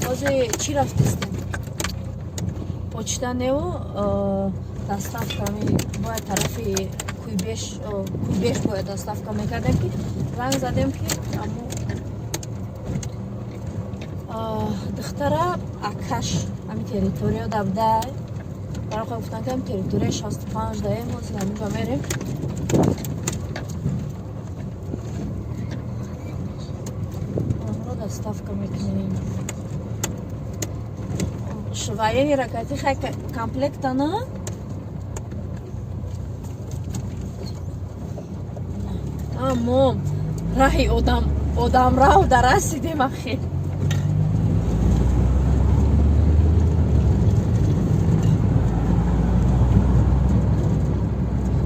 Ҳозир чӣ рафтистем? Почта неву доставка бояд тарафи Куйбеш, Куйбеш бояд доставка мекардем, ки занг задем, ки аммо духтара акаш ҳами территория дабдай барои гуфтан, ки ҳами территория 65 даем. Ҳозир ҳаминҷо мерем. Онро доставка мекунем. Шваени ракати хай комплекта на. Аммо раҳи одам одамрав дарасидем ахир.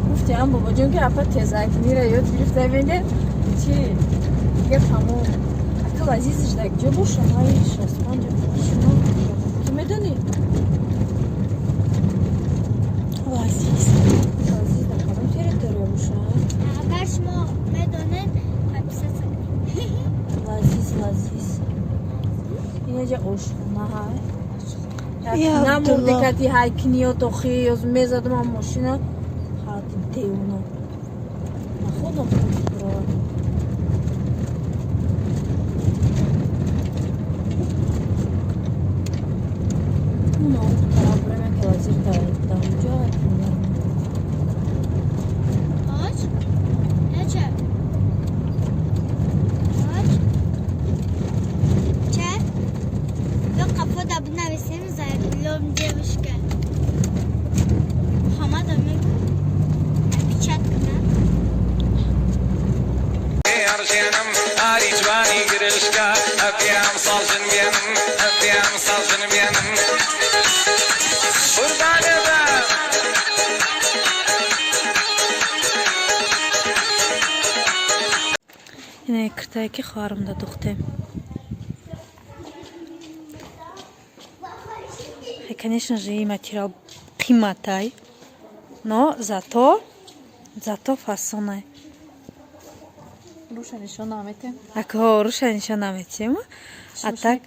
Гуфтиам, бобоҷон, ки апа тезакнира ёд гирифта, меге чи дига тамом. Акал азизиш дар ҷо боша? Ҳай, 65 шумо ту медонӣ? Лазиз. Азиз дар кадом территория боша? Агар шумо медонед, подписаться кунед. Лазиз, лазиз инаҷа ошхона ҳай. Я Намурде. Абдулло. Кати ҳай киниёт охи ёз мезадум ам мошина ҳалати девона находам. Уна тараф бурем, ки лазир дар ҷо. Оч? Ече? Оч? Че? Ё қафода бинависем: «За рулём девушка». Муҳаммада мегӯ. Опечатка кунад. ژێنم ئاری جوانی گرشکە ئەپیام ساڵ ژن بێنم ئەپیام ساڵ ژن بێنم قوربانە بە. Ина киртае, ки хоҳарам да духтем. Конечно же, и материал қиматай, но зато фасонай. Руша нишон наметем. Ако руша нишон наметем. А так,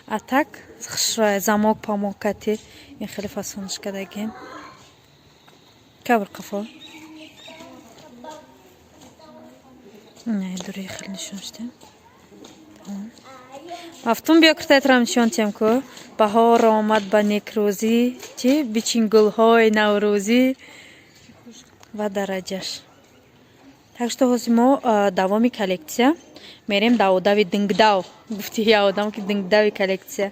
а так хушрӯя, замок памок кати ин хеле фасонаш кардагем. Кабр қафо. Не, дури хеле нишон шудем. Мафтун, биё, киртаятро нишон тем ку. Баҳор омад ба некрӯзӣ, чи бичин гулҳои наврӯзӣ ва дараҷаш. Так что ҳозир мо давоми коллексия мерем, даводави дингдав. Гуфти я одам, ки дингдави коллексия.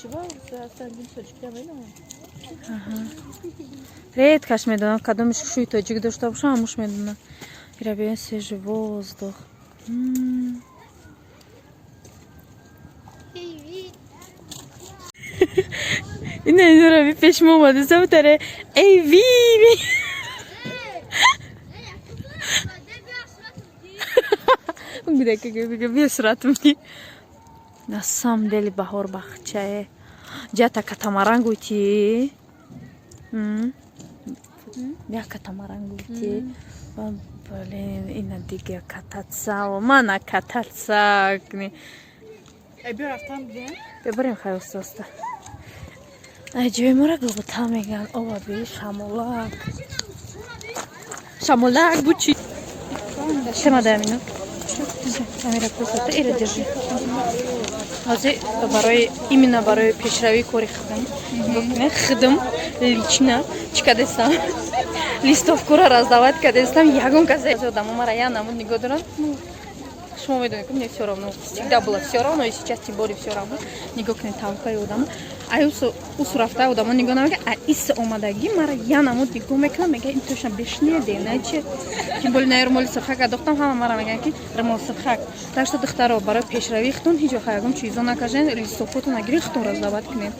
Чиба тоҷикия медонам. Редкаш медонам, кадомиш шӯи тоҷик дошта бошам, ҳамуш медонам. Ира бибин, свежий воздух. Ина инора би пеш мо омада сабтаре. Эй ви ви. Гудака бига, бия суратм ки. На самом деле баҳор бахчае. Ҷата катамаран гуфти. Я катамаран гуфти. Блин, ина дига кататься, мана кататься. Биё, рафтам бидем. Бибарем, хай, оста оста. Ай, ҷои мора гулбута меган. Оба би шамолак. Шамолак бучи. Шема дай минут. Амира, просто ира держи. Ҳозир барои именно барои пешравии кори худам. Не худам лично чӣ кардестам? Листовкура раздавать кардестам. Ягон касе одамо мара я намуд нигоҳ доранд. Ну, шумо медонед, ки мне всё равно. Всегда было всё равно, и сейчас тем более всё равно. Нигоҳ кунед, тавкаи одамо. Ай усу рафта одамо нигоҳ намекунад, а ис омадагӣ мара я намуд нигоҳ мекунад, мега ин точно бешния де, че? Тем более на румоли сурхак адохтам, ҳама мара мегӯянд, ки румол сурхак. Так что, духтаро, барои пешравии худтон ҳеҷ вақт ягон чизо накажен, листовкотон нагиред, худтон раздавать кунед.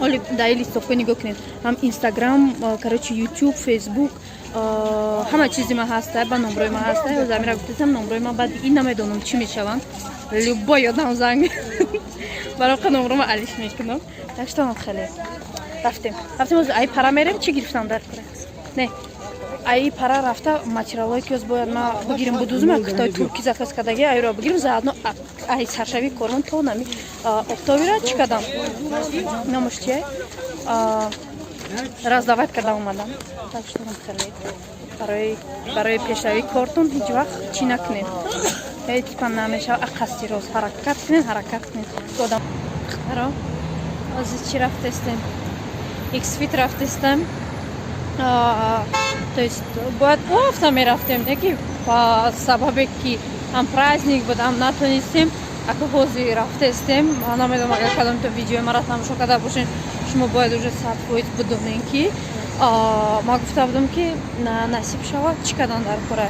Оли даи листовка нигоҳ кунед. Ҳам Инстаграм, короче, Ютуб, Фейсбук, ҳама чизи ма ҳаста, ба номрои ма ҳаста. Ҳозир Амира гуфтасам, номрои ма баъди ин намедонам чӣ мешаванд. Любой одам занг барои номрома алиш мекунам. Так что ман хеле рафтем. Рафтем, ҳозир ай пара мерем, чӣ гирифтам дар кора? Не. Аи пара рафта, материалое ки оз бояд ма бигирим, будузум, як китои турки заказ кардаги, айро бигирим. Заодно ай саршави кормон то нами октябрьра чӣ кардам, номаш чия, раздавать карда омадам. Так что хеле барои пешравии кортон ҳеҷ вақт чӣ накунед, ҳеҷ типа намешава. Ақасти рост ҳаракат кунед, ҳаракат кунед. Одам духтаро, ҳозир чӣ рафтестем? Xfit рафтестем. То есть бояд ӯ ҳафта мерафтем, не ки ба сабабе ки ҳам праздник буд, ҳам натонистем. Ака, ҳозир рафтестем. Ман намедонам, агар кадомто видеои мара тамошо карда бошед, шумо бояд уже 100% бидонед, ки ман гуфта будам, ки насиб шавад, чӣ кардан дар кора,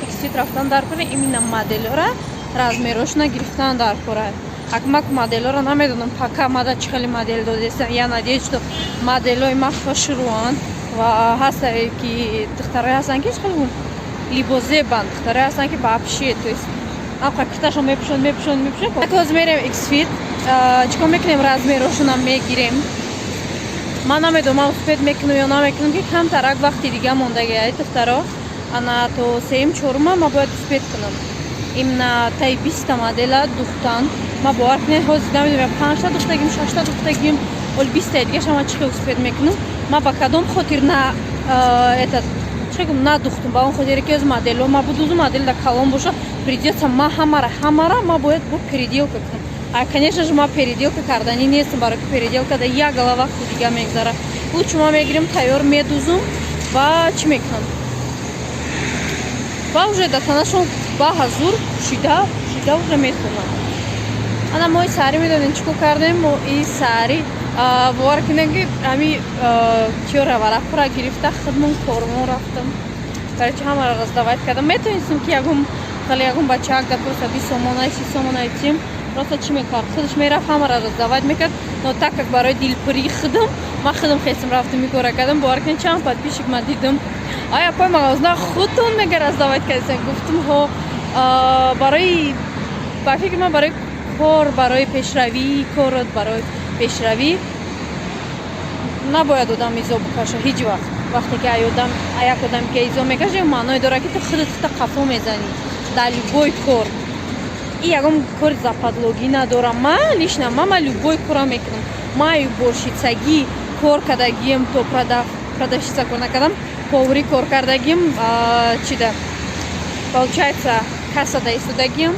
Xfit рафтан дар кора, именно моделора размерошона гирифтан дар кора. Акмак моделора намедонам, пока мада чӣ хеле модел додестам. Я надеюсь, что моделои ма хушрӯанд ва ҳастае ки духтарое ҳастанд, ки хеле либозебанд, духтарое ҳастанд, ки вообще, то есть амқа киташон мепӯшанд, мепӯшанд, мепӯшанд. Ҳозир мерем Xfit, чӣ кор мекунем? Размерошонам мегирем. Ман намедонам, ман успеть мекунам ё намекунам, ки камтарак вақти дига мондаги ай, духтаро. Ана то сеюм, чорума ма бояд успеть кунам именно таи 20-та модела духтан. Ма бовар кунед, ҳозир намедонам, панҷта духтагим, шашта духтагим, оли 20-таи дигаша ман чӣ хел успеть мекунам? Ма ба кадом хотир на этот чӣ гум надухтум? Ба он хотире ки оз модело ма будузу, модел да калон боша, придётся ма ҳамара ма бояд бо переделка кунам. А конечно же, ма переделка карданӣ нестам, барои ки переделка да як гала вақти дига мегзара. Лучше ма мегирем, тайёр медузум ва чӣ мекунам, ва уже да танашон ба ҳазур пӯшида пӯшида уже метонам. Ана мои саҳарӣ медонем чӣ кор кардем? Мо и саҳарӣ, бовар кунем, ки ҳами чиёра, варақҳоро гирифта, худмон кормон рафтам. Короче, ҳамаро раздавать кардам. Метонистем, ки ягон хеле ягон бачаак да просто 20 сомона, 30 сомона тим, просто чӣ мекард, худаш мерафт, ҳамаро раздавать мекард. Но так как барои дилпурии худам ман худам хестам, рафтам, ин кора кардам. Бовар кунед, чанд подписчик ман дидам: «Ай, апои мағозна худтон мега раздавать кардем?» Гуфтум: «Ҳо». Барои, ба фикри ман, барои кор, барои пешравии корот, барои пешравӣ набояд одам изо бикаша ҳеҷ вақт. Вақте ки як одам ки изо мекаша, маъное дорад, ки ту худат хута қафо мезанӣ дар любой кор. И ягон кори западлогӣ надорам. Ма лично ма любой кора мекунам. Ма уборщицагӣ кор кардагием, то продавщица кор накардам, поварӣ кор кардагим, чида, получается, кассада истодагием.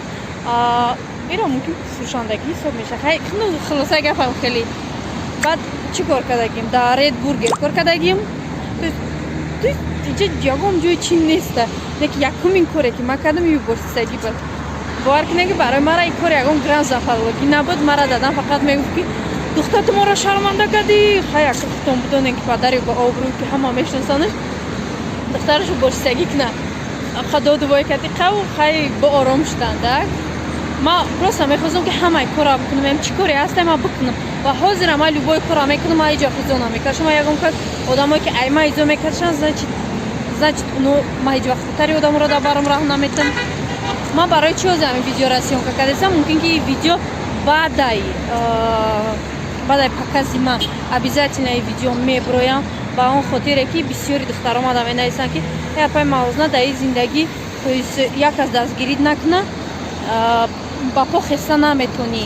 Иро мумкин фурӯшандагӣ ҳисоб мешавад. Хулосаи гапам, хеле баъд чӣ кор кардагим? Дар Ред Бургер кор кардагим. Иҷа ягон ҷои чӣ неста, леки якумин коре ки ман кардам, уборщицагӣ буд. Бовар кунед, ки барои мара ин кор ягон грам западлогӣ набуд. Мара дадам фақат мегуфт, ки духтарту моро шарманда кардӣ. Хай, ака, худтон бидонед, ки падари ба обрӯ, ки ҳама мешиносанаш, духтараш уборщицагӣ кунад. Доду вой карди, қав, хай, бо ором шуданд. Ма просто мехостам, ки ҳамаи кора бикунам, чӣ коре ҳаста, ма бикунам. Ва ҳозира ма любой кора мекунам, ма ҳеҷ вақт изо намекашам. Ма ягон кас, одамое ки ай ма изо мекашанд, значит, уно ма ҳеҷ вақт хутари одамро дар барам раҳ наметам. Ман барои чӣ ҳозир ҳамин видеоро съёмка кардастам? Мумкин ки видео баъдай покази ман обязательно и видео меброям, ба он хотире ки бисёри духтаро омада менависанд, ки апай Мавзуна, дар ин зиндагӣ, то есть як кас дастгирӣ накуна, ба по хеста наметонӣ.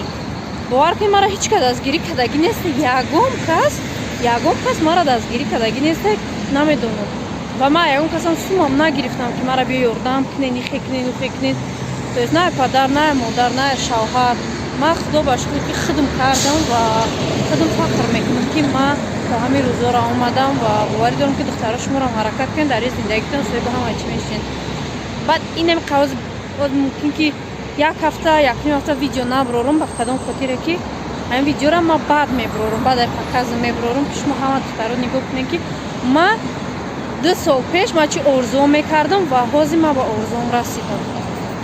Бовар кунед, маро ҳеҷ кас дастгирӣ кардагӣ нест. Ягон кас маро дастгирӣ кардагӣ нест, намедонам. Ва ман ягон касам сумам нагирифтам, ки маро биё ёрдам кунед, ихе кунед, ухе кунед. То есть на падар, на модар, на шавҳар. Ман, худо ба шукр, ки худм кардам ва худм фахр мекунам, ки ман то ҳамин рӯзоро омадам. Ва боварӣ дорам, ки духтаро, шуморо ҳаракат кунед, дар ин зиндагитон соҳиби ҳама чӣ мешин. Баъд инам қавз мумкин ки як ҳафта, якним ҳафта видео наброрум. Ба кадом хотире ки ҳамин видеоро ман баъд меброрум, баъд ай показа меброрум, ки шумо ҳама духтаро нигоҳ кунед, ки ман 2 сол пеш ман чӣ орзуо мекардам ва ҳозир ман ба орзуом расидам.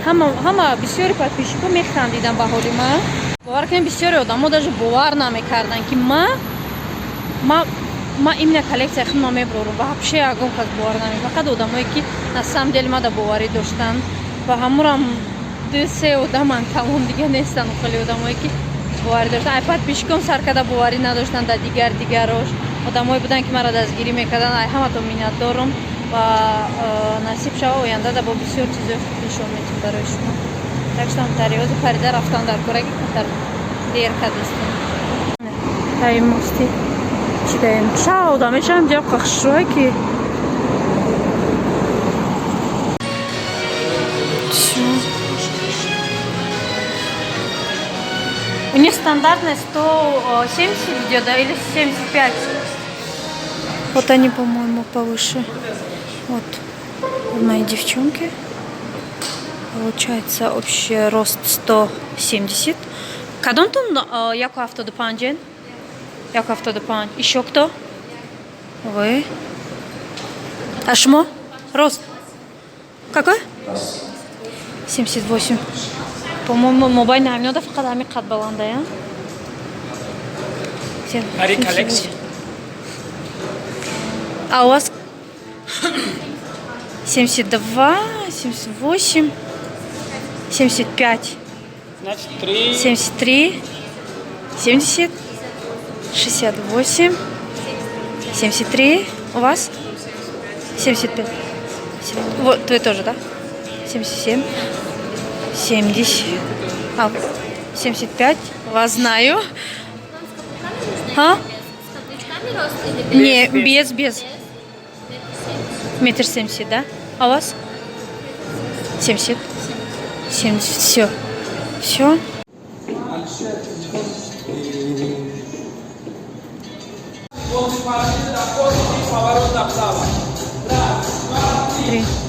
Ҳама бисёри подписчикҳо механдиданд ба ҳоли ман. Бовар кунед, бисёри одамо даже бовар намекарданд, ки ма именно коллекцияи худма меброрум. Вообще ягон кас бовар намекард, фақат одамое ки на самом деле мада боварӣ доштанд, ва ҳамурам ду се одаман, тамом, дига нестанд. Хеле одамое ки боварӣ доштанд, ай подписчиком сар карда, боварӣ надоштанд, дар дигар дигарош одамое буданд, ки маро дастгирӣ мекарданд. Ай ҳаматон миннатдорум. Ва насиб шава, оянда да бо бисёр чизои хуб нишон метим барои шумо. Так что тариози парида рафтан дар кораги катар дер кардастем. Таи мости чӣ даем? Шауда мешавам ҷаб қахшуа ки. Всё. У них стандартная 170 идет, да, или 75? Вот они, по-моему, повыше. Вот мои девчонки. Получается, общий рост 170. Кадомтон яку 75-ен? Яку 75. Еще кто? Вы? А шумо? Рост? Какой? 78. По-моему, мобайн ҳаминода фақат ҳамин қад баланда, я? Ари коллекция. А у вас 72, 78, 75. Значит, 3. 73, 70, 68, 73. У вас? 75. Вот, вы тоже, да? 77, 70, а, 75. Вас знаю. А? Не, без, без. 1,70 м, да? А у вас? 70. 70. Все. Все. Три.